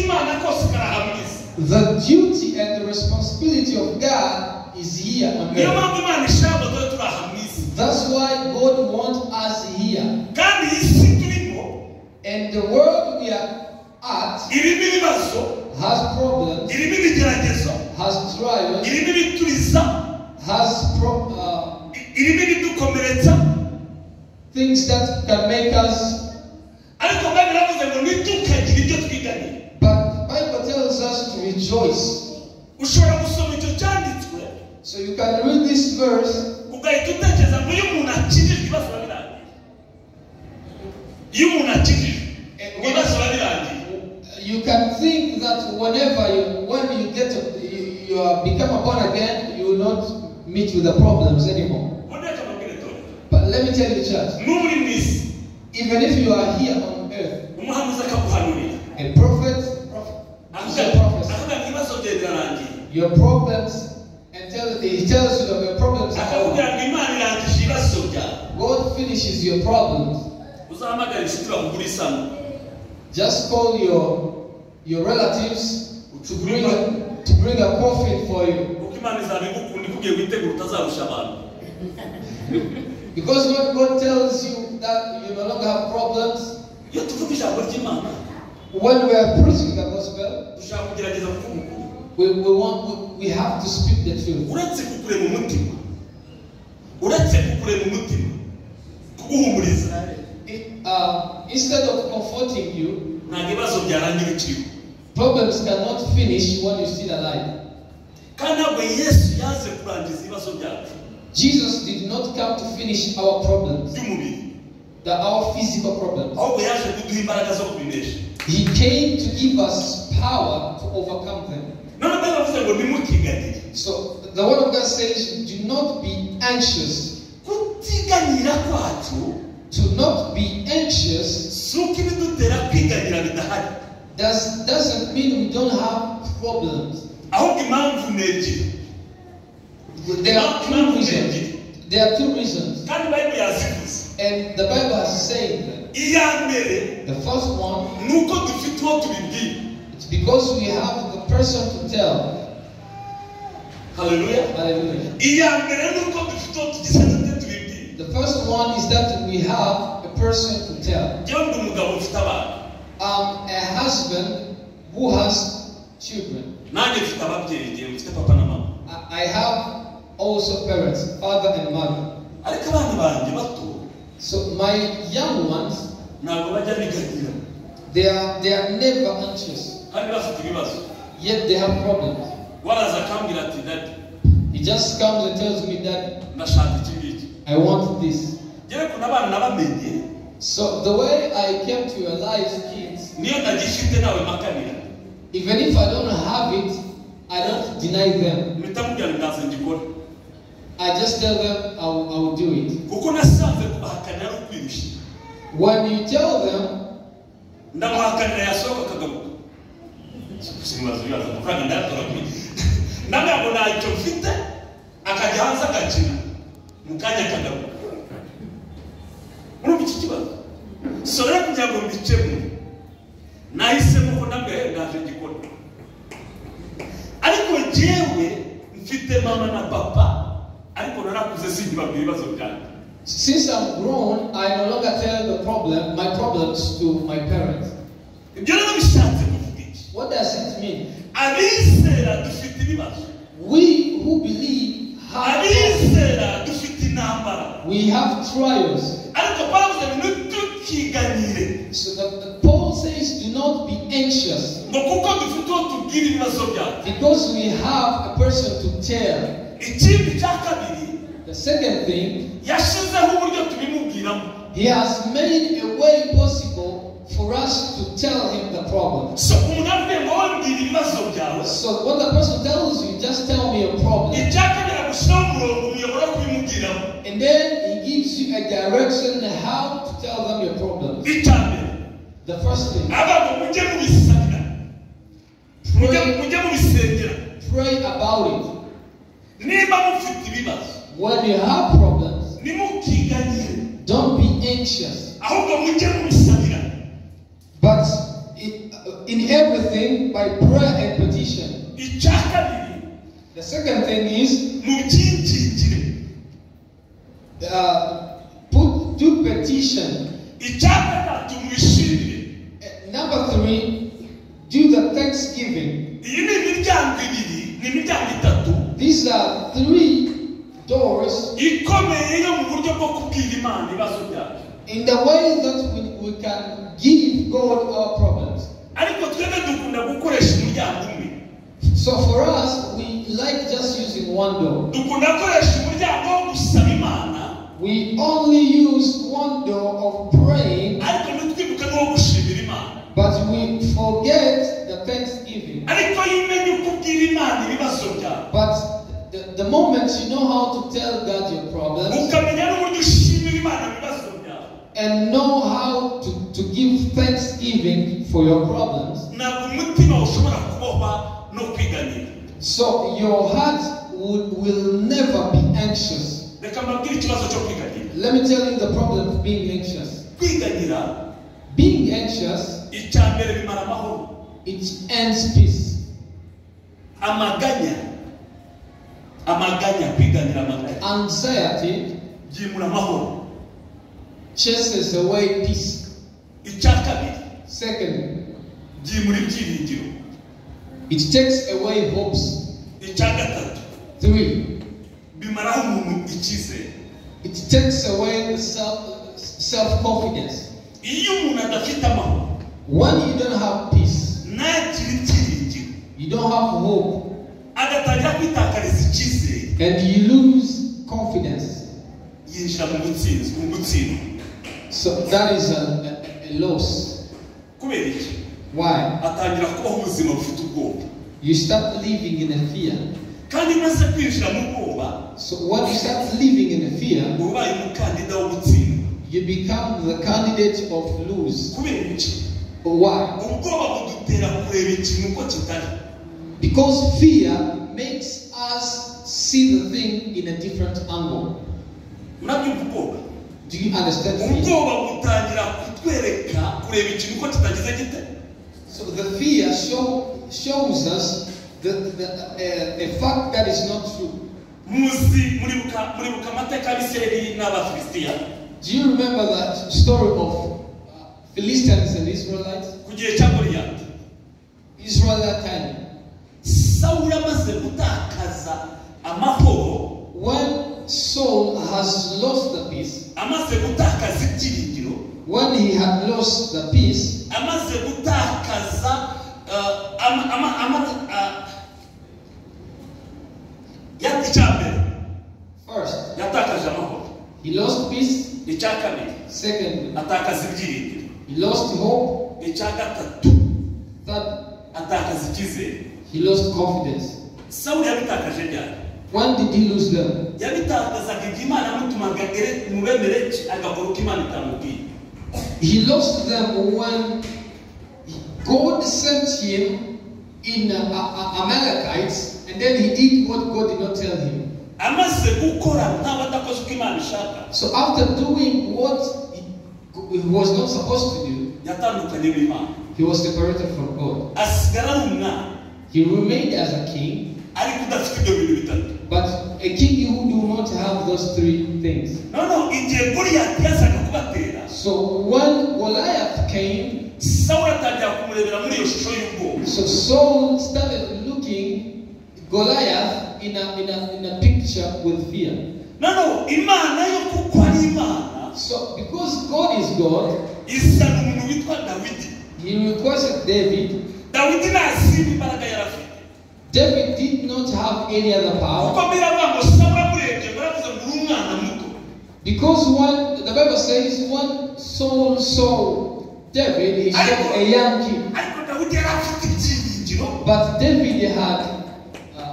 k'Imana kose karaha mu isi. The duty and the responsibility of God is here on Niyo earth. mpamvu Imana ishaka ngo tube turi aha mu isi. That's why God wants us here. Kandi iyi si turimo And the world we are at irimo ibibazo, has problems, irimo ibigeragezo, has trials, irimo ibituriza, has irimo ibidukomeretsa. things that can make us. Ariko Bible iravuze ngo ntitukagire ibyo twiganyira. But the Bible tells us to rejoice. Ushobora gusoma icyo cyanditswe, So you can read this verse ugahita utekereza ngo iyo umuntu akijijwe ibibazo biba birangiye. Iyo umuntu akijijwe ibibazo biba birangiye. You can think that whenever you when you get you are become a born again, you will not meet with the problems anymore. Ubundi reka mbabwire dore, But let me tell you, church, n'ubu uri mu isi, even if you are here on earth, umuhanuzi akaguhanurira, a prophet, is a prophet, akavuga ngo ibibazo byawe birarangiye, your problems, and he tells you that your problems are akakubwira over. ngo Imana irangije ibibazo byawe, God finishes your problems. Uzahamagara inshuti bakugura isanduku. Just call your relatives to bring a coffin for you. Kuko Imana izaba igukunda ikubwiye witegura utazarusha abantu. Because when God tells you that you no longer have problems, Iyo tuvuga ijambo ry'Imana, when we are preaching the gospel, dushaka kugerageza kuvuga ukuri. we have to speak the truth. Uretse kukurema umutima, uretse kukurema umutima, kuguhumuriza, Instead of comforting you, ntabwo ibibazo byarangira ukiriho. Problems cannot finish when you're still alive. Kandi ntabwo Yesu yaje kurangiza ibibazo byacu Jesus did not come to finish our problems, by'umubiri, our physical problems. Ahubwo yaje kuduha imbaraga zo kubinesha. He came to give us power to overcome them. None Bible bavuze ngo ntimukiganyire. So the word of God says, do not be anxious. Kutiganyira kwacu To not be anxious si uko ibidutera kwiganyira bidahari, doesn't mean we don't have problems. Ahubwo impamvu ni ebyiri. There are two reasons. There are two reasons. Kandi Bible yazivuze. And the Bible has said them. Iya mbere The first one, ni uko dufite uwo tubibwira. It's because we have the person to tell. Haleluya. Hallelujah. Iya mbere ni uko dufite uwo tugize dute tubibwira. The first one is that we have a person to tell. Njyewe ndi umugabo ufite abana. I'm a husband who has children. Nanjye mfite ababyeyi, igihe mfite papa na mama. I have also parents, father and mother. Ariko abana banjye bato So my young ones, ntabwo bajya biganyira, they are never anxious, kandi bafite ibibazo. Yet they have problems. Waraza akambwira ati daddy, He just comes and tells me that ndashaka iki ngiki. I want this. Njyewe ukuntu abana nabamenye, So the way I came to realize kids, niyo ntagifite nawe mpakanira. Even if I don't have it, I don't deny them. Mpita mubwira ngo ndaza ngikore. I just tell them I will do it. Kuko nasanze kubahakanira ari ukwirushya. When you tell them, Ndamuhakanira yasohoka akagaruka simbaza ibibazo amafaranga ndayatora kuri ndamubwira ngo ntacyo mfite, akajya hanze agakina mu kanya akagaruka. Urumva iki kibazo? So rero kugira ngo mbikemure nahisemo ko ndambwira ndaje ngikora. Ariko jyewe mfite mama na papa, ariko narakuze sinkibabwira ibibazo byanjye. Since I'm grown, I no longer tell my problems to my parents. Ibyo rero bishatse kuvuga iki? What does it mean? Abizera dufite ibibazo. We who believe have Abizera dufite intambara. We have trials. Ariko Pawulo ngo ntitukiganyire. So Paul says, do not be anxious ngo kuko dufite uwo tubwira ibibazo byacu. Because we have a person to tell. Ikindi cya kabiri, The second thing, yashyizeho uburyo tubimubwiramo. He has made a way possible for us to tell him the problem. So umuntu avuye ngo wowe mbwira ibibazo byawe, So when the person tells you, just tell me your problem. Icya kabiri agushyiraho umurongo umuyoboro wo kubimubwiramo. And then he gives you a direction how to tell them your problems. Icya mbere, The first thing, avuga ngo mujye mubisabira, mujye pray, mujye mubisengera. Pray about it. Niba mufite ibibazo, When you have problems, ntimukiganyire, don't be anxious. Ahubwo mujye mubisabira. But In everything by prayer and petition. Icya kabiri, The second thing is mubyingingire. Do petition. Icya gatatu, mwishimire. Number three, do the thanksgiving. Iyi ni imiryango ibiri, ni imiryango itatu These are three doors ikomeye yo mu buryo bwo kubwira Imana ibibazo byacu. In the way that we can give God our problems. Ariko twebwe dukunda gukoresha umuryango umwe. So for us, we like just using one door. Dukunda gukoresha umuryango wo gusaba Imana, We only use one door of praying, ariko ntitwibuke n'uwo gushimira Imana. But we forget the thanksgiving. Ariko iyo umenye uko ubwira Imana ibibazo byawe, But the moment you know how to tell God your problems ukamenya n'uburyo ushimira Imana ibibazo byawe, and know how to give thanksgiving for your problems, ntabwo umutima ushobora kubohwa no kwiganyira. So your heart will never be anxious. Reka mbabwire ikibazo cyo kwiganyira. Let me tell you the problem of being anxious. Kwiganyira, Being anxious, icya mbere bimara amahoro. It ends peace. Amaganya, amaganya, kwiganyira, amaganya, Anxiety byimura amahoro. Chases away peace. Icya kabiri, Second, byimura ibyiringiro. It takes away hopes. Icya gatatu, Three, bimaraho umuntu icyizere. It takes away the self confidence. Iyo umuntu adafite amahoro, When you don't have peace, ntagire ibyiringiro, you don't have hope, agatangira kwitakariza icyizere, and you lose confidence. Yinjira mu butsinzi, mu gutsindwa. So that is a loss. Kubera iki? Why? Atangira kubaho ubuzima bufite ubwoba. You start living in a fear. Kandi maze kwinjira mu bwoba, So when you start living in a fear, uba ubaye umukandida wo gutsindwa. You become the candidate of lose. Kubera iki? Why? Ubwoba budutera kureba ikintu uko kitari. Because fear makes us see the thing in a different angle. Murabyumva ubwoba? Do you understand fear? Ubwoba butangira kutwereka kureba ikintu uko kitagize gite. So the fear shows us a fact that is not true. Muzi, muribuka amateka y'Abisirayeli n'Abafilisitiya? Do you remember that story of Philistines and Israelites? Ku gihe cya Goliyati. Israelite time. Sawuli amaze gutakaza amahoro, When Saul has lost the peace, amaze gutakaza ibyiringiro, when he had lost the peace, amaze gutakaza icya mbere, first, yatakaje amahoro. He lost peace. Icya kabiri, Second, atakaza ibyiringiro. He lost hope. Icya gatatu, Third, atakaza icyizere. He lost confidence. Sawuli yabitakaje ryari? When did he lose them? Yabitakazaga igihe Imana yamutumaga mu Bemereki agakora uko Imana itamubwiye. He lost them when God sent him in Amalekites, and then he did what God did not tell him. Amaze gukora nk'aho adakoze uko Imana ishaka, So after doing what he was not supposed to do, yatandukanye n'Imana. He was separated from God. Asigara ari umwami, He remained as a king, ariko udafite ibyo bintu bitatu. But a king who do not have those three things. Noneho igihe Goliyati yazaga kubatera, So when Goliath came, Sawuli atangira kumurebera muri iyo shusho y'ubwoba. So Saul started looking Goliath in a picture with fear. Noneho Imana yo, kuko ari Imana, So because God is God, izana umuntu witwa Dawidi. He requested David. Dawidi nta zindi mbaraga yari afite. David did not have any other power. Kuko biravuga ngo Sawuli amurebye ngo aravuze ngo uri umwana muto. Because when the Bible says when Saul saw David, he saw a young king. Ariko Dawidi yari afite ibyiringiro. But David had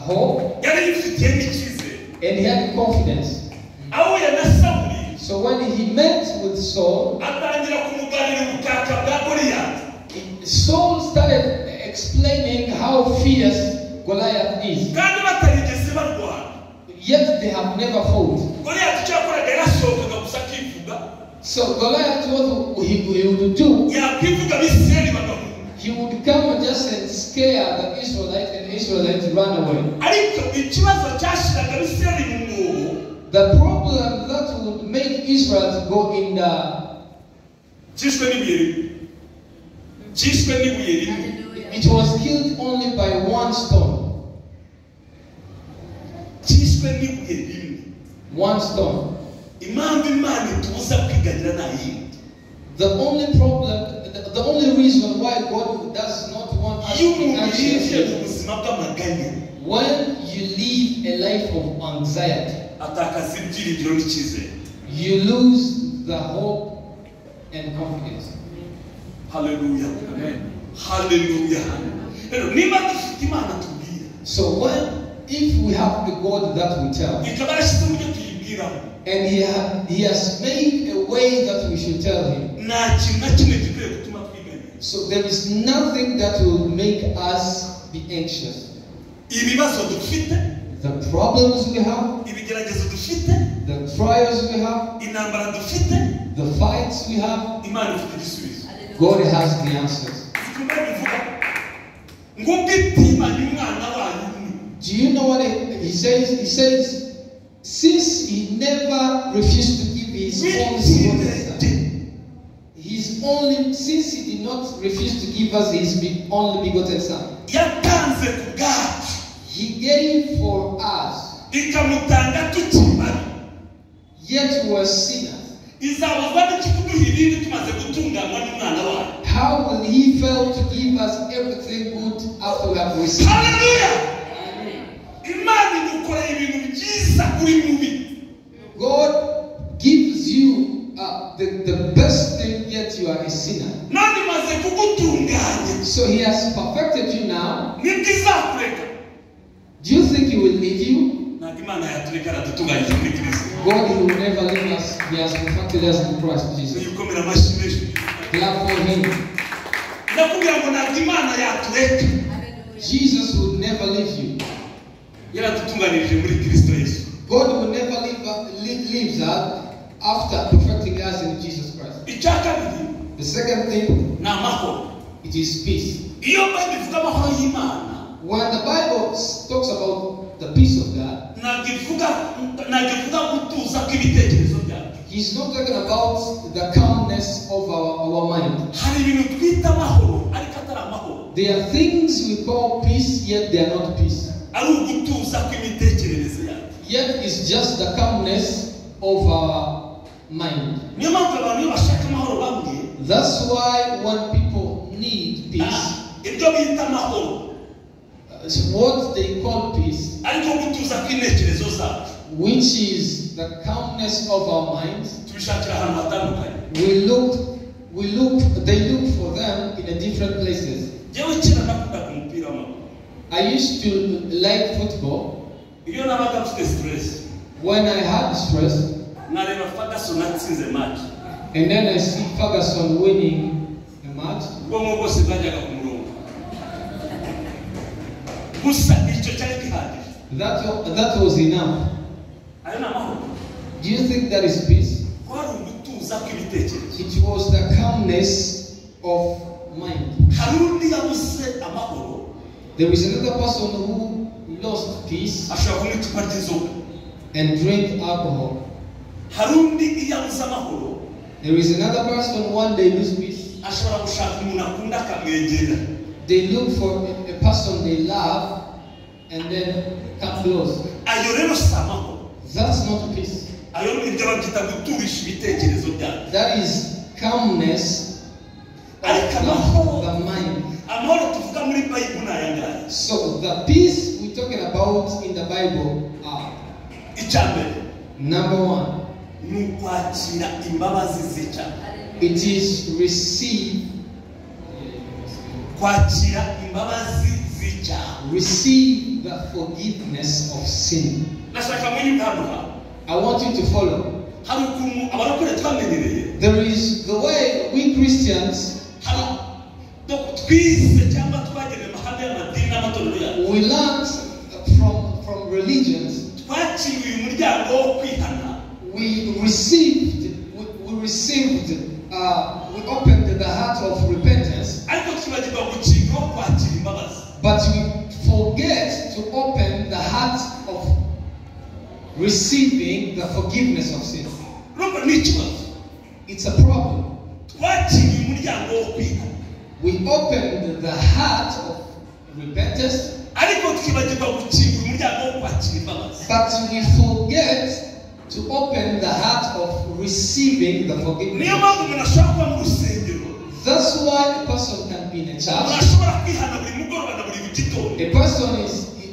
hope Yari yifitiye n'icyizere. And he had confidence. Ahuye na Sawuli, So when he met with Saul, atangira kumuganira ubukaka bwa Goliyati. Saul started explaining how fierce Goliath is. Kandi batarigeze barwana. Yet they have never fought. Goliyati icyo yakoraga, yarasohokaga gusa akivuga. So Goliath, what he would do, Yakwivuga, Abisirayeli bagahunga. come just and scare the Israelites, and the Israelites run away. Ariko ikibazo cyashyiraga Abisirayeli mu mwobo, The problem that would make Israel to go in the cyishwe n'ibuye rimwe, cyishwe n'ibuye rimwe. It was killed only by one stone. Cyishwe n'ibuye rimwe. One stone. Impamvu Imana itubuza kwiganyira nta yindi. The only problem, the only reason why God does not want us Iyo to be umuntu yinjiye anxious mu is buzima bw'amaganya, when you live a life of anxiety, atakaza ibyiringiro n'icyizere. You lose the hope and confidence. Haleluya, haleluya. Rero niba dufite Imana tubwira, So if we have a God that we tell, ikaba yarashyize uburyo tuyibwiramo, and He has made a way that we should tell Him, nta kintu na kimwe gikwiye gutuma twiganyira. So there is nothing that will make us be anxious. Ibibazo dufite, The problems we have, ibigeragezo dufite, the trials we have, intambara dufite, the fights we have, Imana ifite igisubizo. God has the answers. Uzi bivuga ngo ubwo itimanye umwana wayo umwe, Do you know what he says? He says, since He never refused to give His own begotten Son, His only, since He did not refuse to give us His only begotten Son, yatanze ku bwacu, He gave for us, ikamutanga tukiri babi, yet we were sinners. Izabuzwa n'iki kuduha ibindi tumaze gutunganywa n'umwana wayo? How will He fail to give us everything good after we have received? Haleluya! Imana igukorera ibintu byiza uri mubi. God gives you the best thing, yet you are a sinner. None imaze kugutunganya, So He has perfected you now. Nibwo izakureka? Do you think He will leave you? Ntabwo Imana yatureka, aradutunganyije muri Kirisito. God, He will never leave us. He has perfected us in Christ Jesus. Uyikomera amashyi menshi. Clap for Him. Ndakubwira ngo ntabwo Imana yatureka. Jesus will never leave you. Yaradutunganirije muri Kirisito Yesu. God will never leave us after perfecting us in Jesus Christ. Icya kabiri, The second thing, ni amahoro. it is peace. Iyo Bible ivuga amahoro y'Imana, When the Bible talks about the peace of God, ntabwo ivuga gutuza kw'ibitekerezo byacu. He's not talking about the calmness of our mind. Hari ibintu twita amahoro ariko atari amahoro. There are things we call peace, yet they are not peace. Ari ugutuza kw'imitekerereze yacu. Yet it's just the calmness of our mind. Niyo mpamvu abantu iyo bashaka amahoro bamwe, That's why when people need peace, ibyo bita amahoro, what they call peace, ariko gutuza kw'intekerezo zacu, which is the calmness of our minds, tubishakira ahantu hatandukanye. They look for them in a different places. Njyewe kera nakundaga umupira w'amaguru. I used to like football. Iyo nabaga mfite stress, When I had stress, nkareba Ferguson atsinze match, and then I see Ferguson winning the match, ubwonko bwose bwajyaga ku murongo. Gusa icyo cyari gihagije. that was enough. Ayo ni amahoro? Do you think that is peace? Kwari ugutuza kw'ibitekerezo. It was the calmness of mind. Hari undi yabuze amahoro, There is another person who lost peace ashobora kunywa icupa ry'inzoga. And drink alcohol. Hari undi iyo abuze amahoro, There is another person, one day lose peace. Ashobora gushaka umuntu akunda akamwegera. They look for a person they love and then come close. Ayo rero si amahoro. That's not peace. Ayo ibyo babyita guturisha ibitekerezo byacu. That is calmness of Ariko amahoro, the mind. Amahoro tuvuga muri Bayibuli ni aya ngaya. So the peace we're talking about in the Bible are Icya mbere, number one, ni ukwakira imbabazi z'icyaha. It is receive Kwakira imbabazi z'icyaha. Receive the forgiveness of sin. Ndashaka munyumve hano hantu. I want you to follow. Hari ukuntu abarokore twamenyereye, There is the way we Christians hari twize cyangwa twagenewe amahame y'amadini n'amatorero yacu. We learned from religions. Twakiriye uyu muryango wo kwihana. We received, we opened the heart of repentance, Ariko twibagirwa gukinga wo Receiving the forgiveness of sin. Urumva ni ikibazo. It's a problem. Twakinguye umuryango wo kwihana, We opened the heart of repentance, ariko twibagirwa gukingura umuryango wo kwakira imbabazi. But we forget to open the heart of receiving the Niyo forgiveness. mpamvu umuntu ashobora kuba mu rusengero, That's why a person can be in a umuntu church. ashobora kwihana buri mugoroba na buri gitondo. A person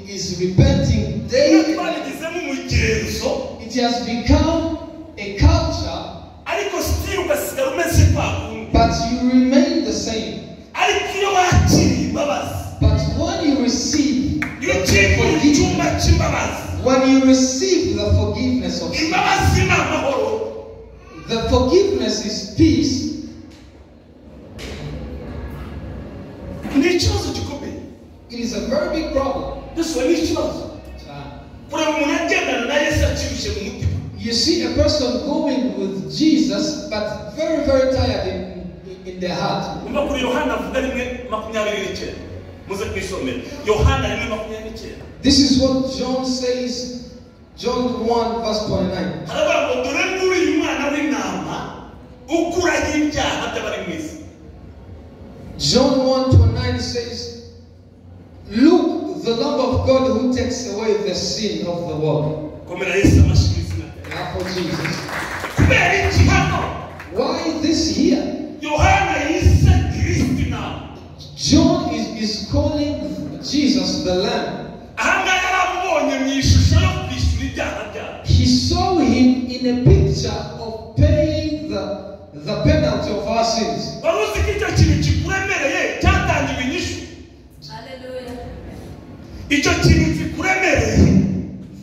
is repenting Iyo daily. twabigizemo umugenzo, It has become a culture, ariko still ugasigara umeze kwa kundi. But you remain the same. Ariko iyo wakiriye imbabazi, But when you receive iyo the ukinguye forgiveness, icyumba cy'imbabazi, when you receive the forgiveness of sin, imbabazi ni amahoro. The forgiveness is peace. Ni ikibazo gikomeye. It is a very big problem. Mbese ni ikibazo kureba umuntu agendana na Yesu akirushye mu mutima. You see a person going with Jesus, but very, very tired in their heart. Umva kuri Yohana avuga 1:29, muze kwisomera Yohana 1:29. This is what John says, John 1, verse 29. Haravuga ngo dore nguriya umwana w'intama ukuraho ibyaha by'abari mu isi. John 1:29 says, "Look, the Lamb of God who takes away the sin of the world." Komera Yesu amashyi mu izina rye. Now for Jesus. Kubera iki hano Why this here? Yohana yise Kristo intama? John is calling Jesus the Lamb. Ahangaha yaramubonye mu ishusho yo kwishyura ibyaha byabo. He saw him in a picture of paying the penalty of our sins. Wari uzi ko icyo kintu kikuremereye cyatangiwe inyishu? Hallelujah. Icyo kintu kikuremereye,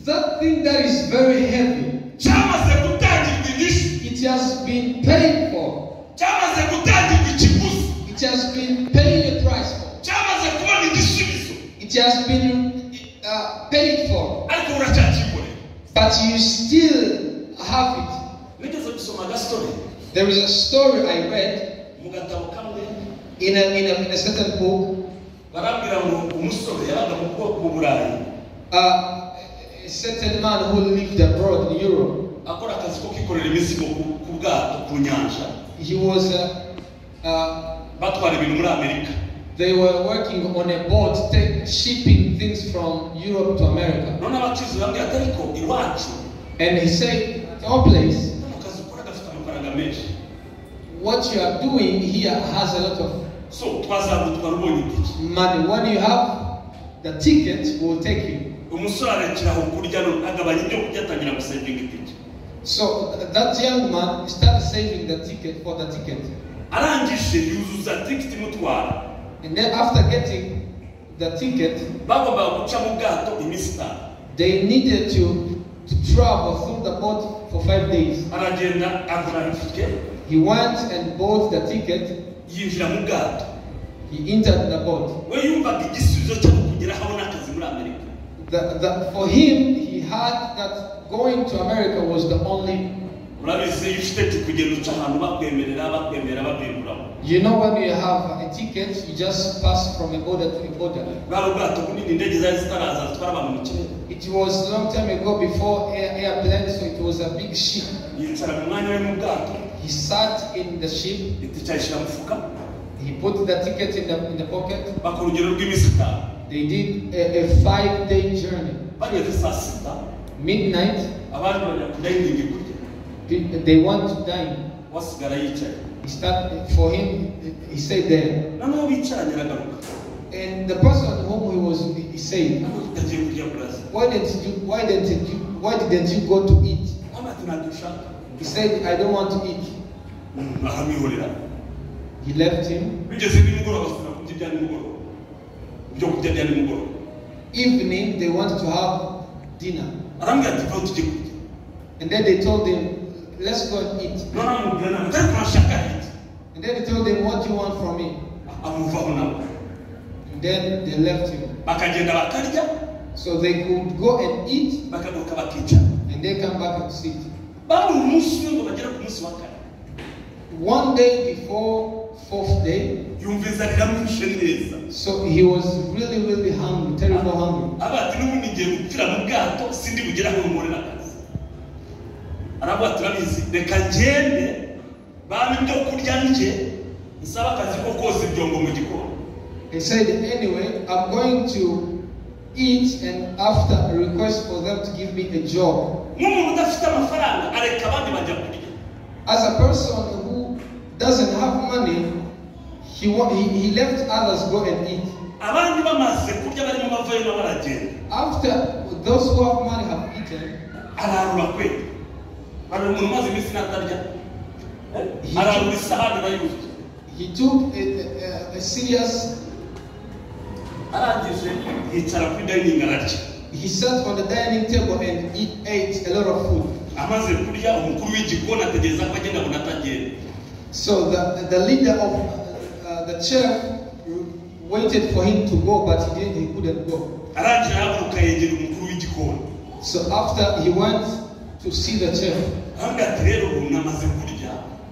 That thing that is very heavy, cyamaze gutangirwa inyishu, it has been paid for. Cyamaze gutangirwa ikiguzi, It has been paid a price for. Cyamaze kubona igisubizo, It has been paid for. Ariko uracyakikorera. But you still have it. Nigeze gusoma agastory There is a story I read mu gatabo kamwe, in a certain book. Barambwira ngo umusore yabaga mu bwoko mu Burayi, A certain man who lived abroad in Europe. Akora akazi ko kwikorera imizigo ku bwato ku nyanja, He was batwara ibintu muri Amerika. They were working on a boat shipping things from Europe to America. None abacuruzi bambwira ati ariko iwacu, And he said, "At our place, kano kazi ukora gafite amafaranga menshi, what you are doing here has a lot of so twazagutwara ubonye itike." money. When you have the ticket, we'll take you." Umusore arekera aho kurya none agabanya ibyo kurya atangira gusevinga itike. So that young man started saving the ticket for the ticket. Arangije yuzuza tikiti imutwara. And then after getting the ticket, bagombaga guca mu bwato iminsi 5. They needed to travel through the boat for 5 days. Aragenda agura itike, He went and bought the ticket. Yinjira mu bwato. He entered the boat. We yumvaga igisubizo cyo kugera aho abona akazi muri Amerika. For him, he had that going to America was the only. Urabizi iyo ufite tike kugenda uca ahantu bakwemerera bakwemera bakwimuramo. You know, when you have a ticket, you just pass from a border to a border. Bwari ubwato bunini indege zari zitaraza zitwara abantu mu kirere. It was a long time ago before airplane, so it was a big ship. Yicara mu mwanya we mu bwato. He sat in the ship. Itike ayishyira mu mufuka. He put the ticket in the pocket. Bakora urugendo rw'iminsi 5. They did a 5-day journey. Bageze saa sita, Midnight, abandi bajya ku dining kurya, they want to dine. Wasigara yicaye. He started for him. He stayed there, Noneho bicaranye aragaruka. And the person whom he was, he said, Ntabwo tutagiye kurya buraza? "Why didn't you go to eat?" Hano ati ntabwo ushaka. He said, "I don't want to eat." Aramwihorera. He left him. Bigeze nimugoroba basubira kurya ibya nimugoroba, ibyo kurya bya nimugoroba. Evening, they wanted to have dinner, Arambwira ati vaho tujye kurya. And then they told him, "Let's go and eat." Noneho amubwira nabi ariko urashaka iki? And then he told them, "What do you want from me?" Amuvaho nawe. And then they left him. Bakagenda bakarya, So they could go and eat, bakagaruka bakicara. And they come back and sit. Bari umunsi umwe ngo bagere ku munsi wa kane, One day before fourth day, yumva inzara iramwishe neza. So he was really, really hungry, terrible hungry. Aba ati n'ubundi ngiye gupfira mu bwato sindi bugere aho nkorera akazi. Aravuga ati urabizi reka ngende bampe ibyo kurya ndye nsaba akazi ko koza ibyombo mu gikoni. He said, anyway, I'm going to eat and after a request for them to give me a job. Nk'umuntu udafite amafaranga areka abandi bajya kurya. As a person who doesn't have money, he left others go and eat. Abandi bamaze kurya barimo bavayo nabo baragenda. After those who have money have eaten, ararura kweli. Hari umuntu umaze iminsi natarya. Ararura isahani arayuzuza. He took a serious. Arangije yicara kuri dining ararya. He sat on the dining table and he ate a lot of food. Amaze kurya umukuru w'igikoni ategereza ko agenda abona atagenda. So the leader of the chef waited for him to go, but he couldn't go. Arangije arahaguruka yegera umukuru w'igikoni. So after he went to see the chef, aramubwira ati rero ubu namaze kurya.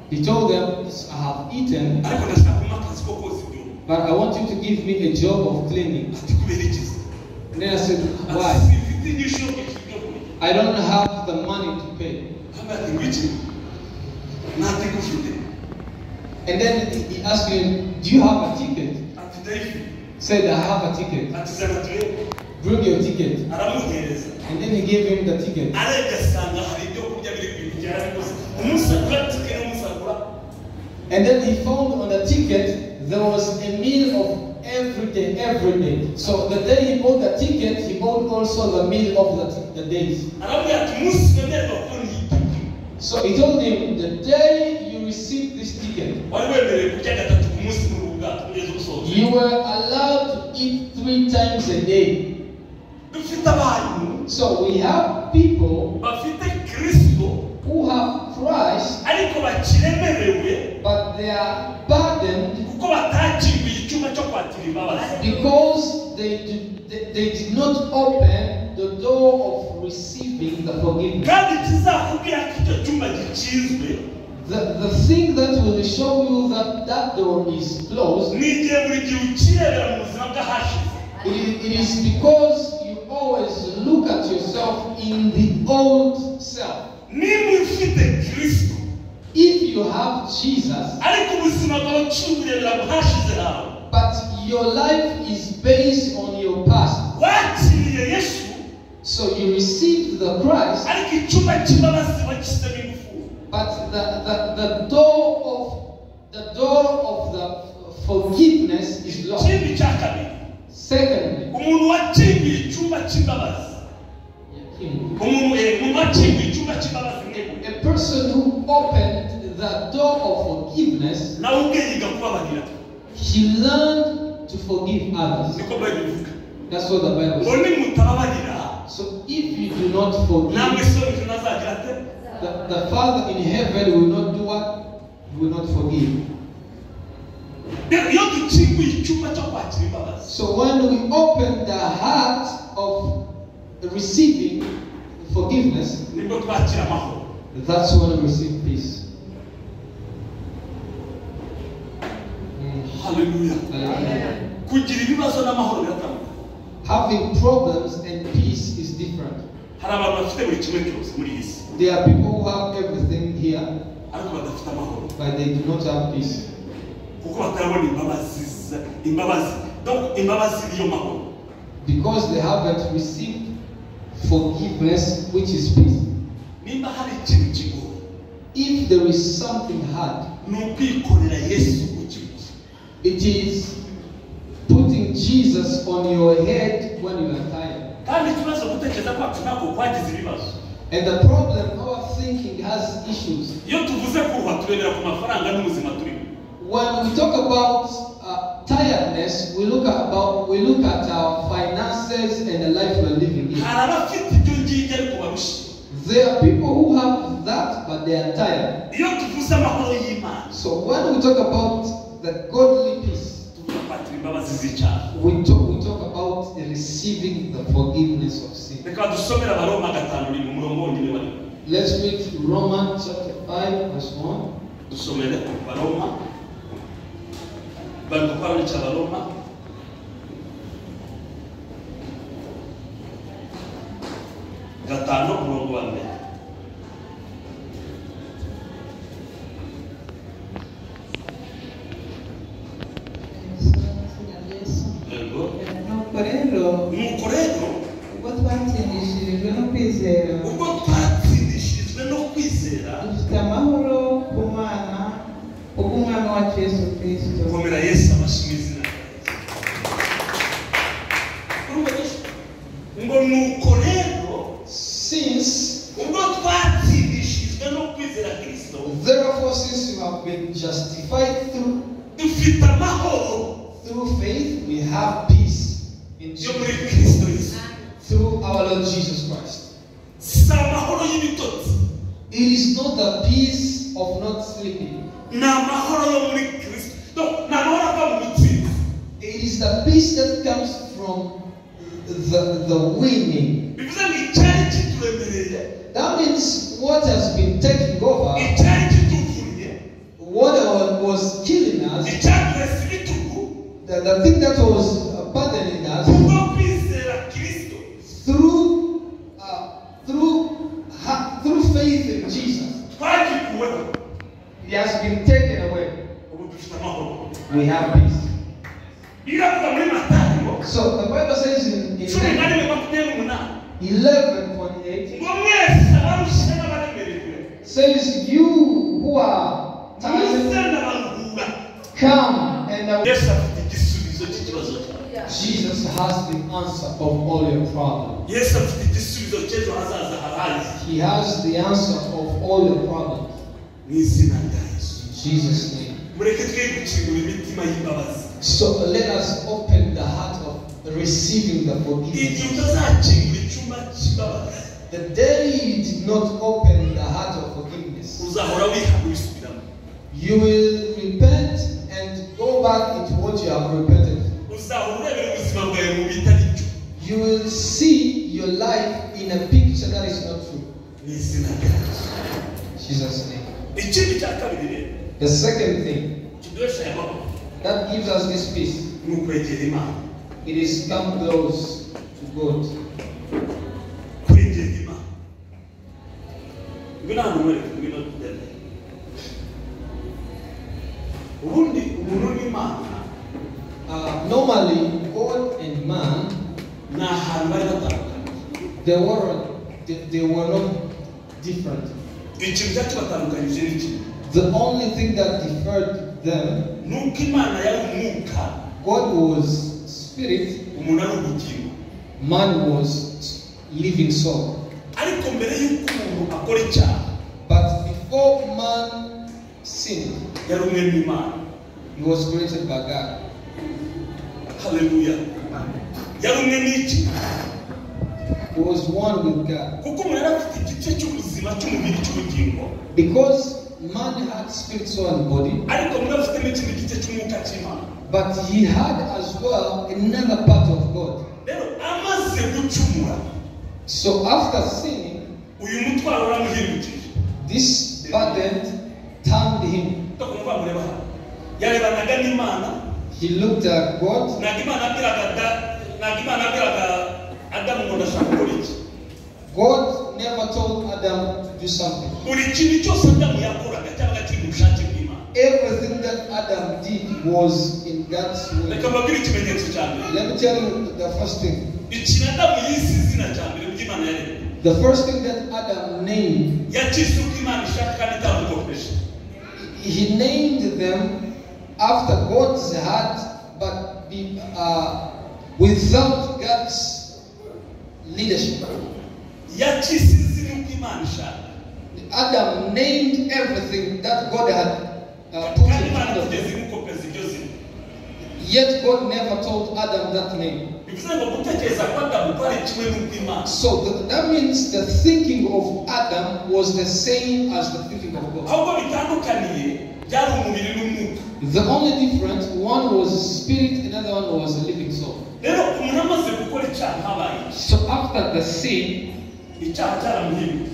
He told them, I have eaten, ariko ndashaka kumpa akazi ko koza ibyombo. but I want you to give me a job of cleaning. Ati kubera iki se? And then I said, Ati why? simfite inyishu yo kwishyura ibyo kurya. I don't have the money to pay. Aramubwira ati ngwiki nta tike ufite. And then he asked him, do you have a ticket? Ati ndayifite. Said, I have a ticket. Ati zana turebe. Bring your ticket. Aramuhereza. And then he gave him the ticket. Arebye asanga hari ibyo kurya biri ku bintu yarabikoze. Umunsi agura tike n'umunsi agura. And then he found on the ticket there was a meal of every day, every day. So the day he bought the ticket, he bought also the meal of the days. Aramubwira ati umunsi wemererwa kubona iyi tike. So he told him, the day you receive this ticket, wari wemerewe kurya gatatu ku munsi muri ubu bwato kugeza ubusohotse. you were allowed to eat 3 times a day. Dufite abantu So we have people bafite Kristo who have Christ, ariko bakiremerewe but they are burdened kuko batakinguye icyumba cyo kwakira imbabazi. because they did not open the door of receiving the forgiveness. Kandi kizakubwira ko icyo cyumba gikinzwe The thing that will show you that that door is closed, ni igihe buri gihe ukirebera mu buzima bw'ahashize. it is because you always look at yourself in the old self. Niba ufite Kristo, If you have Jesus, ariko ubuzima bwawe ukiburebera mu hashize hawe, but your life is based on your past. wakiriye Yesu, So you received the Christ, ariko icyumba cy'imbabazi wagishyizemo ingufu. but the door of the forgiveness is locked. Ikindi cya kabiri, Secondly, umuntu wakinguye icyumba cy'imbabazi, umuntu wakinguye icyumba cy'imbabazi mwebwe, a person who opened the door of forgiveness, nawe ubwe yiga kubabarira. he learned to forgive others. Niko Bible ivuga. That's what the Bible Ngo says. nimutababarira, So if you do not forgive, namwe so ijuru ntazagira ate? the Father in heaven will not do what? He will not forgive. Rero iyo dukinguye icyumba cyo kwakira imbabazi, So when we open the heart of receiving forgiveness, nibwo twakira amahoro. that's when we receive peace. Hallelujah. Hallelujah. Kugira ibibazo n'amahoro biratandukanye. Having problems and peace is different. Hari abantu bafite buri kimwe cyose muri iyi si, There are people who have everything here, ariko badafite amahoro, but they do not have peace. kuko batarabona imbabazi imbabazi. Donc imbabazi niyo mahoro. Because they haven't received forgiveness, which is peace. Nimba hari ikintu kigoye, If there is something hard, ni ukwikorera Yesu ukibuze. it is putting Jesus on your head when you are tired. Kandi ikibazo gutekereza kwacu ntabwo kwagize ibibazo. And the problem, our thinking has issues. Iyo tuvuze kuruha turebera ku mafaranga n'ubuzima turimo. When we talk about tiredness, we look at our finances and the life we're living in. Hari abafite ibyo ngibyo ariko barushye. There are people who have that, but they are tired. Iyo tuvuze amahoro y'Imana, So when we talk about the godly peace, tuvuga kwakira imbabazi z'icyaha. we talk about receiving the forgiveness of sin. Reka dusomere Abaroma 5 umurongo wonyine barimo. Let's read Romans chapter 5 verse 1. Dusomere Abaroma. Bariko cya Abaroma. 5 umurongo wa mbere. Nuko rero ubwo twatsindishirijwe no kwizera, ubwo twatsindishirijwe no kwizera, dufite amahoro ku Mana kubw'Umwami wacu Yesu Kristo. Komera Yesu amashyi mu izina rya Yesu. Urumva Yesu? Ngo nuko rero Since, ubwo twatsindishirijwe no kwizera Kristo, therefore, since you have been justified through dufite amahoro through faith, we have peace in yo muri Jesus, Kristo Yesu. Through our Lord Jesus Christ. Si amahoro y'ibitotsi, It is not the peace of not sleeping. Ni amahoro yo muri Kristo. No, ni amahoro ava mu butsinzi. It is the peace that comes from the winning. Bivuze ngo icyari kituremereye, That means what has been taking over, icyari kituvunnye, what was killing us, icyaturese ibitugu, the thing that was burdening us, kubwo kwizera Kristo, through faith in Jesus, twagikuweho. It has been taken away. Ubu dufite amahoro. We have peace. Biravuga muri Matayo So the Bible says in 11:28 11:28 ngo mwese abarushye n'abaremerewe, says, "You who are tired, muze ndabaruhura. Come and I will." Yesu afite igisubizo cy'ikibazo cyawe. Jesus has the answer of all your problems. Yesu afite igisubizo cy'ejo hazaza harazi. He has the answer of all your problems. Mu izina rya Yesu. In Jesus' name. Mureke twe gukingura imitima y'imbabazi. So let us open the heart of receiving the Igihe forgiveness. utazakingura icyumba cy'imbabazi, The day you did not open the heart of forgiveness, uzahora wihana wisubiramo. You will repent and go back into what you have repented. Uzahora urebera ubuzima bwawe mu bitari byo. You will see your life in a picture that is not true. Mu izina rya Yesu. Jesus' name. Ikindi cya kabiri rero The second thing kiduhesha aya mahoro that gives us this peace, ni ukwegera Imana. It is come close to God. Kwegera Imana. Ngwino hano nkwereke, ngwino tugende. Ubundi umuntu n'Imana, Normally, God and man, ni ahantu bari batandukanye. they were not different. Ikintu cyakibatandukanyije ni kimwe. The only thing that differed them, ni uko Imana yari umwuka, God was spirit, umuntu ari ubugingo. Man was living soul. Ariko mbere y'uko umuntu akora icyaha, But before man sinned, yari umwe n'Imana. He was created by God. Haleluya. Yari umwe n'iki? He was one with God. Kuko umuntu yari afite igice cy'ubuzima cy'umubiri cy'ubugingo, Because man had spirit, soul, and body, ariko muri afite n'ikindi gice cy'umwuka cy'Imana. But he had as well another part of God. Rero amaze gucumura, So after sinning, uyu mutwaro waramuhindukije. This burden turned him. Ndakumva mureba hano. Yarebanaga n'Imana. He looked at God. Ntabwo Imana yabwiraga ntabwo Imana yabwiraga Adamu ngo ndashaka gukora iki. God never told Adam to do something. Buri kintu cyose Adamu yakoraga cyabaga kiri mu bushake bw'Imana. Everything that Adam did was in God's will. Reka mbabwire ikimenyetso cya mbere. Let me tell you the first thing. Ikintu Adamu yise izina cya mbere by'Imana yaremye, The first thing that Adam named, yacyise uko Imana ishaka kandi itamukopeje. He named them after God's heart, but without God's leadership. Yacyise izina uko Imana ishaka, Adam named everything that God had put kandi in Imana front of itigeze him. imukopeza iryo zina. Yet God never told Adam that name. Bivuze ngo gutekereza kwa Adamu kwari kimwe n'uko Imana. So that means the thinking of Adam was the same as the thinking of God. Ahubwo bitandukaniye byari umubiri n'umwuka. The only difference, one was spirit, another one was a living soul. Rero umuntu amaze gukora icyaha habaye iki? So after the sin, Icyaha cyaramuhinduye.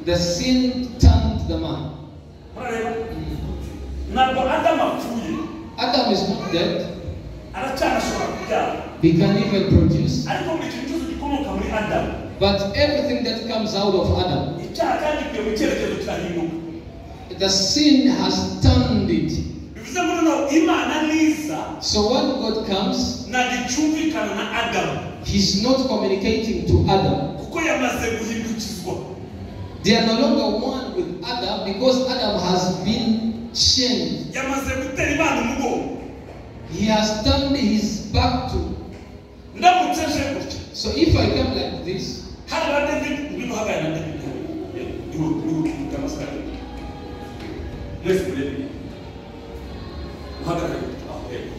The sin turned the man. Murareba, ntabwo Adamu apfuye. Adam is not dead. Aracyanashobora kubyara. He can even produce. Ariko buri kintu cyose gikomoka muri Adamu, But everything that comes out of Adam, icyaha cyagikuye mu cyerekezo kirahinduka. The sin has turned it. Bivuze Bivuze ngo noneho Imana niza. So when God comes, ntabwo icyumvikana na Adamu. He's not communicating to Adam. Kuko yamaze guhindukizwa. They are no longer one with Adam because Adam has been changed. Yamaze gutera Imana umugongo. He has turned his back to. Ndamutse nje gutya. So if I come like this, hari ba David ngwino uhagarare na David ihute ihute amasaha mwese murebe uhagarare gutya aho hepfo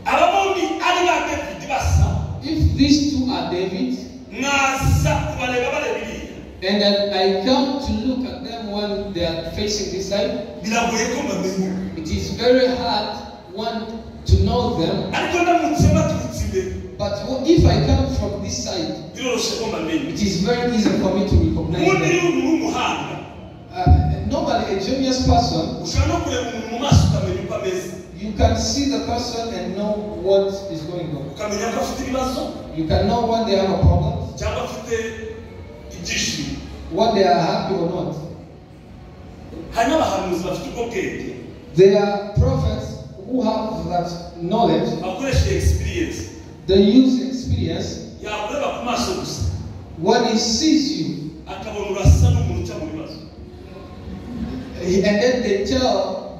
aba bombi ari ba David basa. If these two are David, mwaza kubareba bareba iriya. And then I come to look at them when they are facing this side, biragoye ko mbamenya. It is very hard one to know them. Ariko ndamutse baturutse imbere, But if I come from this side, biroroshye ko mbamenya. it is very easy for me to recognize ubundi them. iyo uri umuhanga, Normally, a genius person, ushobora no kureba umuntu mu maso ukamenya uko ameze. You can see the person and know what is going on. Ukamenya ko afite ibibazo. You can know when they have a problem, cyangwa afite ibyishimo, when they are happy or not. Hari n'abahanuzi bafite ubwo bwenge. There are prophets who have that knowledge. Bakoresha experience. They use experience. Yakureba ku maso gusa, When he sees you, akabona urasa n'umuntu uca mu bibazo. And then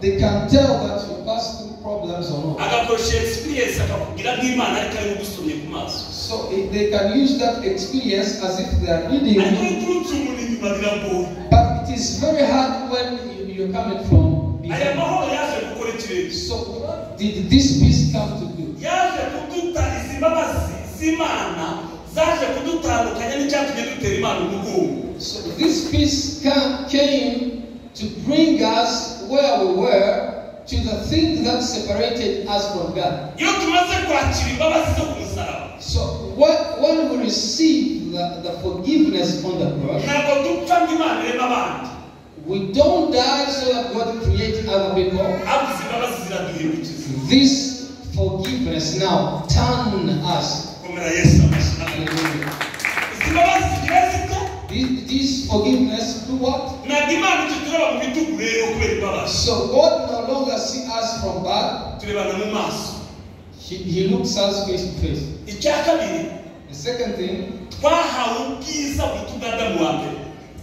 they can tell that you pass through problems or not. Agakoresha experience akakubwira nk'Imana ariko ari gusomye ku maso. So they can use that experience as if they are reading ariko you. iyo uturutse umuntu inyuma biragoye. But it is very hard when you're coming from Aya behind. Mahoro yaje gukora ikirere. So what did this peace come to do? Yaje kuduta izi mbabazi z'Imana zaje kudutandukanya n'icyatumye dutera Imana umugongo. So this peace came to bring us where we were to the thing that separated us from God. Iyo tumaze kwakira imbabazi zo ku musaraba, So when we receive the forgiveness on the cross, ntabwo dupfa ngo Imana ireme abandi. We don't die so that God creates other people. Ahubwo izi mbabazi ziraduhindukiza. This forgiveness now turn us. Komera Yesu amashyi. Hallelujah. Izi mbabazi zigira zite? This forgiveness do what? Ntabwo Imana ikitureba mu bitugu rero kubera imbabazi. So God no longer sees us from back. Turebana mu maso. He looks us face to face. Icya kabiri, The second thing, twahawe ubwiza buruta ubwa Adamu wa mbere.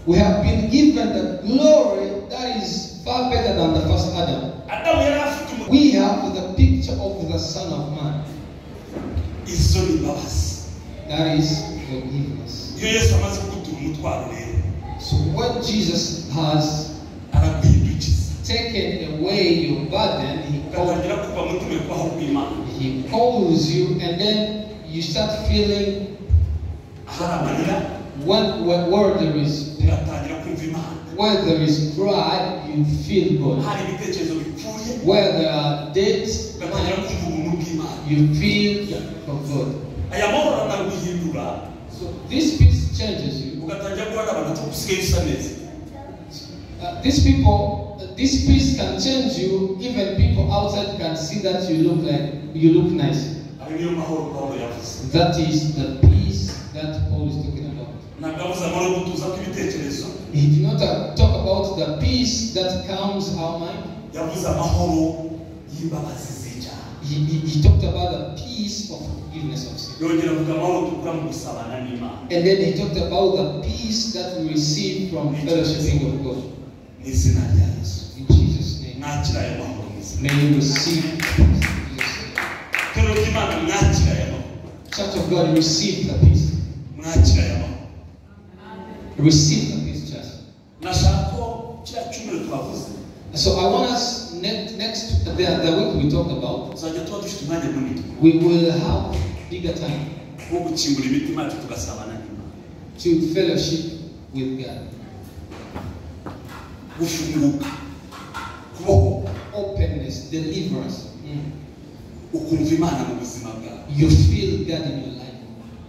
we have been given the glory that is far better than the first Adam. Adamu yari afite umu- We have the picture of the Son of Man. Izo ni imbabazi. That is forgiveness. Iyo Yesu amaze kugutura umutwaro rero, So when Jesus has araguhindukiza, taken away your burden, ugatangira kuva mutima kubaho kw'Imana. he calls you, and then you start feeling ahari amarira, where there is ugatangira kumva Imana. Where there is pride, you feel God. Hari ibitekerezo bipfuye, Where there are dead ugatangira minds, kumva ubuntu bw'Imana. you feel from God. Aya mahoro anaguhindura, So this peace changes you. ugatangira guhora abantu usigaye usa neza. These people, this peace can change you. Even people outside can see that you look nice. Ayo niyo mahoro Pawulo yavuze. That is the peace that Paul is talking about. Ntabwo avuze amahoro yo gutuza kw'ibitekerezo. He did not talk about the peace that calms our mind. Yavuze amahoro y'imbabazi z'icyaha. He talked about the peace of forgiveness of sin. Yongera avuga amahoro dukura mu gusabana n'Imana. And then he talked about the peace that we receive from fellowshipping of God. Mu izina rya Yesu. In Jesus' name. Mwakira aya mahoro mu izina. May you receive peace in Jesus' name. Itorero ry'Imana mwakira aya mahoro. Church of God, receive the peace. Mwakira aya mahoro. Receive the peace, church. Nashaka ko kiriya cyumweru twavuze, So I want us next the week we talked about, tuzajya tuba dufite umwanya munini we will have bigger time wo gukingura imitima yacu tugasabana n'Imana. to fellowship with God. Gufunguka, kubohoka, Openness, deliverance. Ukumva Imana mu buzima bwawe. You feel God in your life.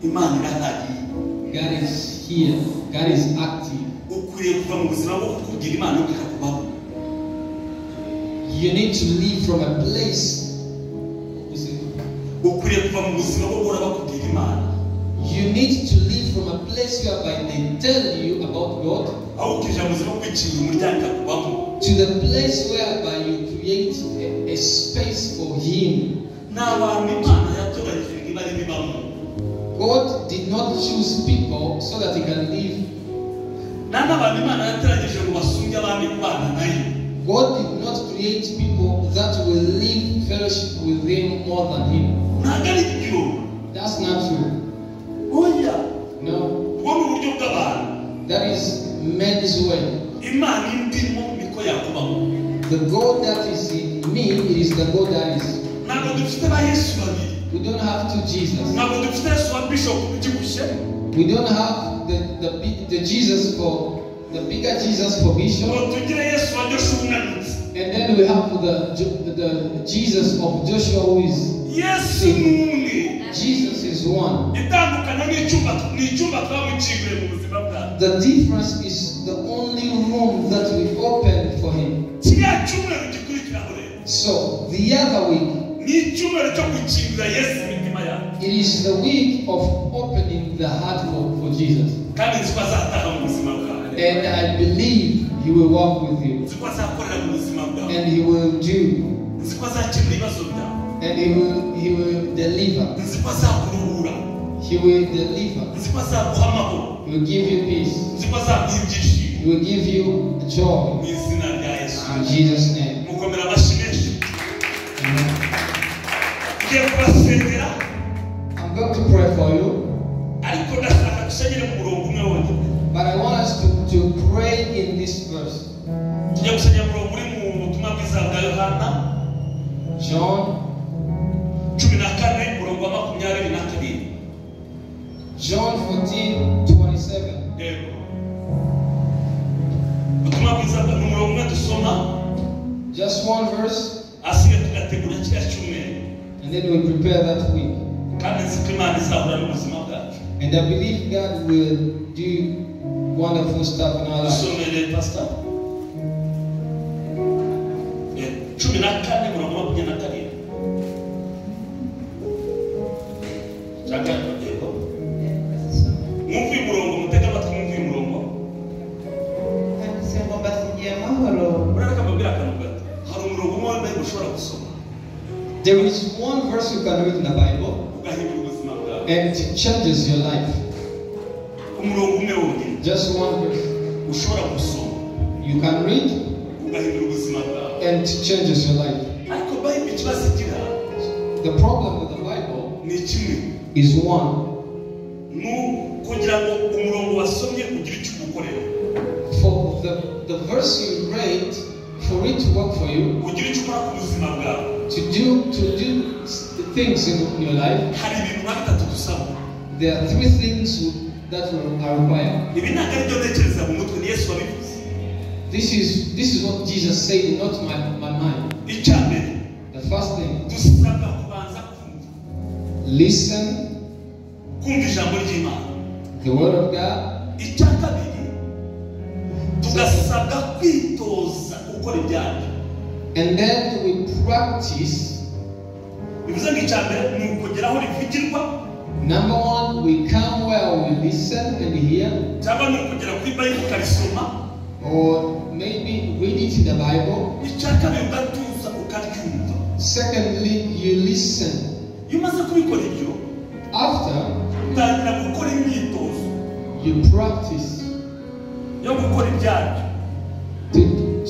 Imana irahari. God is here. God is active. Ukwiriye kuva mu buzima bwo kukubwira Imana ikakubaho. You need to live from a place. Ukwiriye kuva mu buzima bwo guhora bakubwira Imana. You need to live from a place whereby they tell you about God aho ukija mu buzima bwo kwikinga umuryango ikakubaho. to the place whereby you create a space for him. Nta bantu Imana yatoranyije ngo ibe ari bibamo. God did not choose people so that he can live. Nta n'abantu Imana yatoranyije ngo basumbye abandi kubana nayo. God did not create people that will live fellowship with him more than him. Ntabwo ari byo. That's not true. Oya. No. Ubwo ni uburyo bw'abantu. That is man's way. Imana indimo niko yakubamo. The God that is in me, it is the God that is. Ntabwo dufite ba Yesu babiri. We don't have two Jesus. Ntabwo dufite Yesu wa bishop ubyibushye. We don't have the Jesus for the bigger Jesus for bishop, Ngo tugire Yesu wa Joshua unanutse. and then we have the Jesus of Joshua who is Yesu ni umwe. Jesus is one. Itandukanye n'icyumba ni icyumba twamukinguriye mu buzima bwacu. The difference is the only room that we opened for him. Kiriya cyumweru gikurikiraho rero So the other week, ni icyumweru cyo gukingura Yesu imitima yacu. it is the week of opening the heart for Jesus. Kandi nzi ko azataha mu buzima bwawe. And I believe he will walk with you. Nzi ko azakorera mu buzima bwawe. And he will do. Nzi ko azakemura ibibazo byawe. And he will deliver. Nzi ko azakuruhura. He will deliver. Nzi ko azaguha amahoro. He will give you peace. Nzi ko azaguha ibyishimo. He will give you joy. Mu izina rya Yesu. In Jesus' name. Mukomera amashyi menshi. Amen. Ngiye kubasengera. I'm going to pray for you. Ariko ndashaka dusengere mu murongo umwe wonyine. But I want us to pray in this verse. Tujya gusengera mu murongo uri mu butumwa bwiza bwa Yohana. John 14 umurongo wa 27. John 14:27. Yego. Ubutumwa bwiza bwa umurongo umwe dusoma. Just one verse. Asigaye tugategura kiriya cyumweru. And then we prepare that week. Kandi nzi ko Imana izahura n'ubuzima bwacu. And I believe God will do wonderful stuff in our life. Dusomere pastor. 14 umurongo wa 27. Mwumve umurongo, mutege amatwi mwumve umurongo. Handitse ngo mbasigiye amahoro. Urareka mbabwire akantu gato. Hari umurongo umwe wa Bible ushobora gusoma. There is one verse you can read in the Bible ugahindura ubuzima bwawe. And it changes your life. Umurongo umwe wonyine. Just one verse. Ushobora gusoma. You can read ugahindura ubuzima bwawe. And it changes your life. Ariko Bible ikibazo igira. The problem with the Bible ni kimwe. is one. Kugira ngo umurongo wasomye ugire icyo ugukorera. For the verse you read, for it to work for you, ugire icyo ukora ku buzima bwawe. To do the things in your life. Hari ibintu nka bitatu dusaba. There are three things that are required. Ibi ntabwo ari byo ntekereza mu mutwe, ni Yesu wabivuze. This is what Jesus said, not my mind. Icya mbere, The first thing, dusabwa kubanza kumva. Listen. Kumva ijambo ry'Imana. The word of God. Icya kabiri, tugasabwa kwitoza gukora ibyacu. And then we practice. Bivuze ngo icya mbere ni ukugera aho rivugirwa. Number one, we come where we listen and hear. Cyangwa ni ukugera kuri Bible ukarisoma. Or maybe read it in the Bible. Icya kabiri ugatuza ukaryumva. Secondly, you listen. Iyo umaze kubikora ibyo, after utangira gukora imyitozo. You practice. Yo gukora ibyabyo.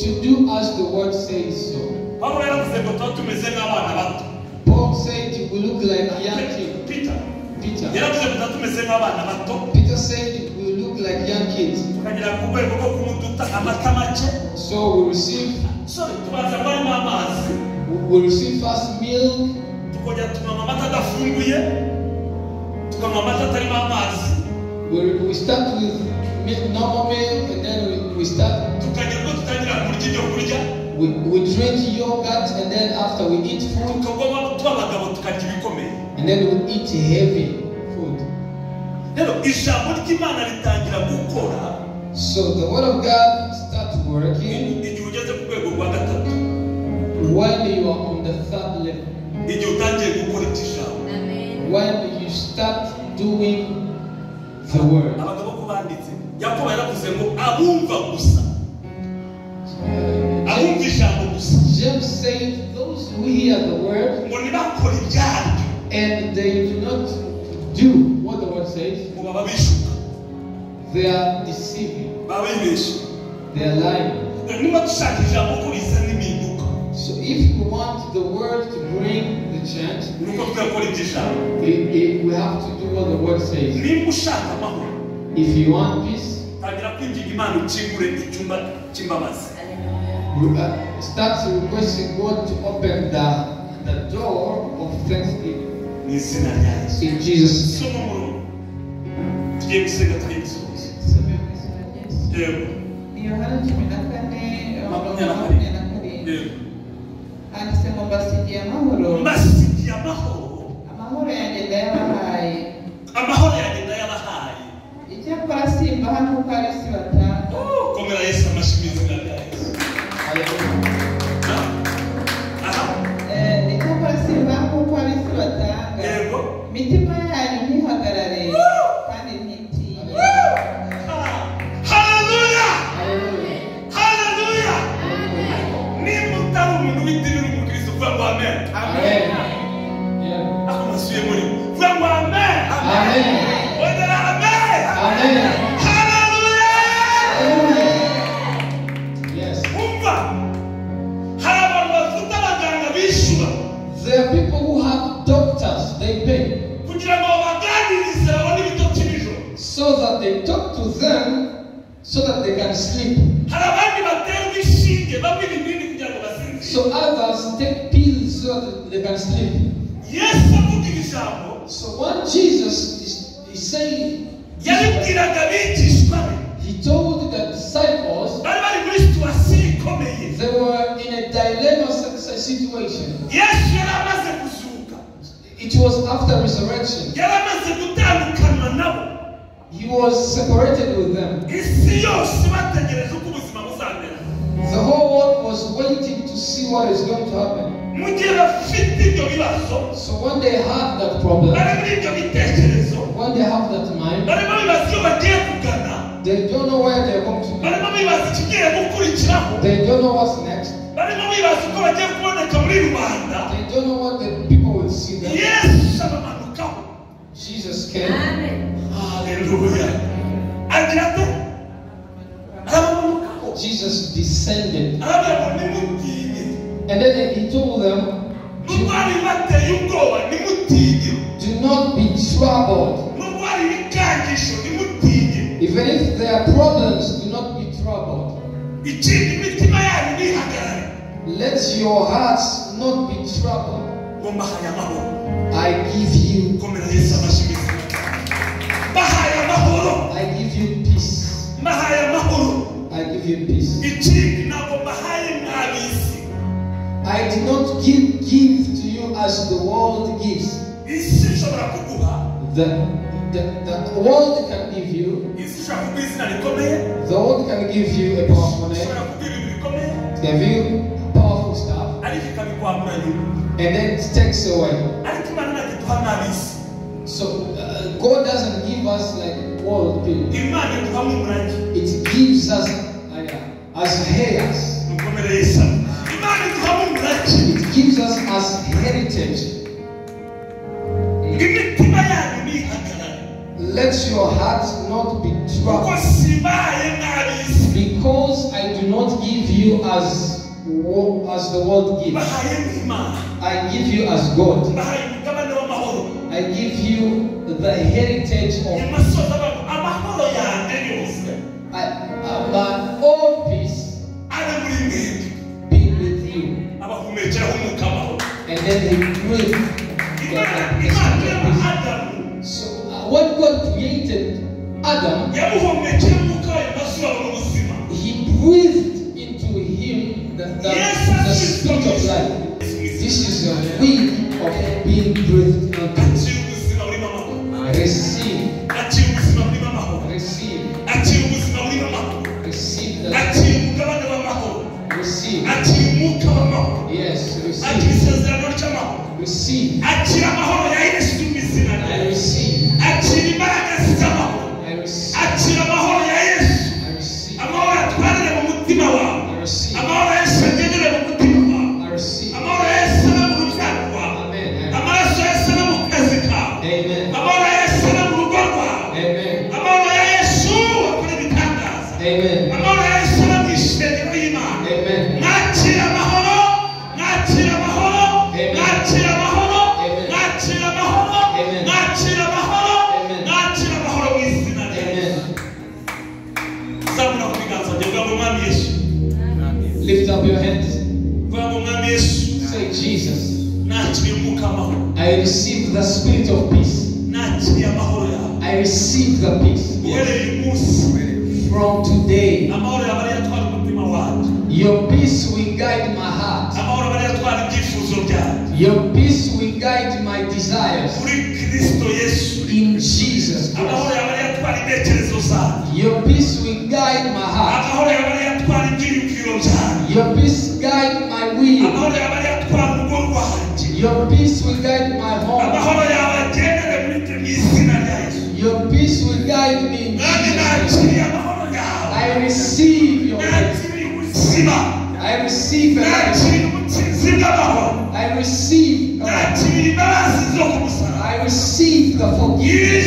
To do as the word says so. Pawulo yaravuze ngo tuba tumeze nk'abana bato. Paul said we look like young kids. Peter. Peter. Yaravuze ngo tuba tumeze nk'abana bato. Peter said we look like young kids. Tukagera ku rwego rwo kumuduta amata make. So we receive. Sorry, tubanza kunywa amazi. We receive first milk. Tukongera tunywa amata adafunguye. Tukanywa amata atarimo amazi. We start with normal milk and then we start. Tukagera ubwo tutangira kurya ibyo kurya. We drink yogurt and then after we eat food. Tukagwa tuba abagabo tukarya ibikomeye. And then we eat heavy food. Rero ijambo ry'Imana ritangira gukora. So the word of God starts working. Igihe ugeze ku rwego rwa gatatu. When you are on the third level. Igihe utangiye gukora ijambo. When you start doing the word. Abagabo ko banditse Yakobo yaravuze ngo abumva gusa. Abumva ijambo gusa. James said, those who hear the word ngo ntibakore ibyaryo and they do not do what the word says, ngo baba bishuka they are deceiving, baba bibeshya they are lying. niba dushaka ijambo ko rizana impinduka So if we want the word to bring the change, ni uko twakora iby'ijambo we have to do what the word says. nimba ushaka amahoro If you want peace, tangira kwinginga Imana ukingure icyumba cy'imbabazi start requesting God to open the door of thanksgiving. Mu izina rya Yesu In Jesus' name. soma umurongo tugiye gusenga tugiye gusoza Some mu izina rya Yesu. yego Ni Yohana 14, 27. 27. Yego Handitse ngo mbasigiye amahoro, mbasigiye amahoro amahoro yanjye ndayabahaye. Amahoro yanjye ndayabahaye. Icyakora simbaha nk'uko ab'isi batanga. Oh, komera Yesu amashyi mu izina rya Yesu. Hallelujah. Aha. Icyakora simbaha nk'uko ab'isi batanga. Yego. Imitima yanyu ntihagarare kandi ntitinye. Haleluya! Hallelujah. Haleluya! Nimba utari umuntu w'idini uri umukristo uvuga ngo amen. Amen. Yeah. Ako nasubiye muri vuga ngo amen. Amen. Ongera amen. Amen. Haleluya! Hallelujah. Yes. Umva, hari abantu bafite abaganga bishyura There are people who have doctors, they pay, kugira ngo babaganirize babone ibitotsi nijoro. so that they talk to them so that they can sleep. Hari abandi baterwa inshinge banywa ibinini kugira ngo basinzire. So others take pills so that they can sleep. Yesu avuga iri jambo So when Jesus is saying, yaribwiraga abigishwa be he told the disciples bari bari muri situwasiyo ikomeye. they were in a dilemma situation. Yesu yari amaze kuzuka It was after resurrection. yari amaze gutandukana nabo He was separated with them. isi yose bategereje uko ubuzima buzamera The whole world was waiting to see what is going to happen. mu gihe bafite ibyo bibazo So when they had that problem, bari muri ibyo bitekerezo when they have that mind, barimo bibaza iyo bagiye kugana they don't know where they're going to be. barimo bibaza ikigiye gukurikiraho They don't know what's next. barimo bibaza uko bagiye kuboneka muri rubanda They don't know what the people will see them. Yesu abamanukaho Jesus came. Haleluya agira ate arabamanukaho Jesus descended. arababwira ngo nimutinye And then he told them, nubwo hari bateye ubwoba nimutinye do not be troubled. nubwo hari ibikangisho nimutinye Even if there are problems, do not be troubled. Ikindi imitima yanyu ntihagarare Let your hearts not be troubled. ngo mbahaye amahoro I give you, komera Yesu amashyi mu izina mbahaye amahoro I give you peace. mbahaye amahoro I give you peace. Ikindi ntabwo mbahaye nk'ab'isi I did not give to you as the world gives. Isi ishobora kuguha The world can give you. isi ishobora kuguha izina rikomeye The world can give you a powerful name. ishobora kuguha ibintu bikomeye Give you powerful stuff, ariko ikabikwambura nyuma and then it takes away. ariko Imana ntabwo iduha nk'ab'isi So God doesn't give us like world people. Imana iduha nk'umurage It gives us as heirs. Mukomere Yesu Imana iduha nk'umurage It gives us as heritage. Imitima yanyu ntihagarare Let your heart not be kuko troubled, simbaye nk'ab'isi because I do not give you as the world gives. mbahaye nk'Imana I give you as God. mbahaye umugabane w'amahoro I give you the heritage of nyuma soza abantu amahoro yanjye yose my own peace ari muri mwebwe be with you. abahumekeraho umwuka w'amahoro And then he breathed Imana the Imana peace. irema Adamu So when God created Adam, yamuhumekeye umwuka wayo maze abona ubuzima he breathed into him the spirit of life. This is a way of being breathed into. Akira ubuzima burimo amahoro Receive, akira ubuzima burimo amahoro receive, akira ubuzima burimo amahoro receive the akira umugabane w'amahoro receive. akira umwuka w'amahoro Yes, akira receive, isezerano ry'amahoro receive. akira amahoro ya Yesu mu izina I rye receive, akira imbaraga z'amahoro I receive, akira amahoro ya Yesu I receive, amahoro atwarire mu mutima wawe I receive, amahoro ya Yesu agendere mu mutima wawe I Amen. Mwakira amahoro. Amen. Mwakira amahoro mu izina rya Yesu. Amen. Zamura ku biganza byawe, vuga ngo Mwami Yesu. Lift up your hands. Vuga ngo Mwami Yesu. Say, Jesus, Nakiriye umwuka w'amahoro. I receive the spirit of peace. Nakiriye amahoro yawe. I receive the peace. Uhereye uyu munsi, From today, amahoro yawe ariyo atwara umutima wanjye. your peace will guide my heart. Amahoro aba ariyo atwara ibyifuzo byanjye. Your peace will guide my desires. Kuri Kristo Yesu. In Jesus Amahoro Christ. yawe ariyo atwara intekerezo zanjye. Your peace will guide my heart. Amahoro yawe ariyo atwara ibyiyumviro byanjye. Your peace guide my will. Amahoro yawe ariyo atwara urugo rwanjye. Your peace will guide my home. Amahoro yawe agendere muri twe mu izina rya Yesu. Your peace will guide me in Mwami, Jesus' name. nakiriye amahoro yawe. I receive your peace. Nakiriye ubuzima. I receive a life. Nakiriye ubutsinzi bw'amahoro. I receive a life. Nakiriye imbabazi zo ku musaraba. I receive the forgiveness.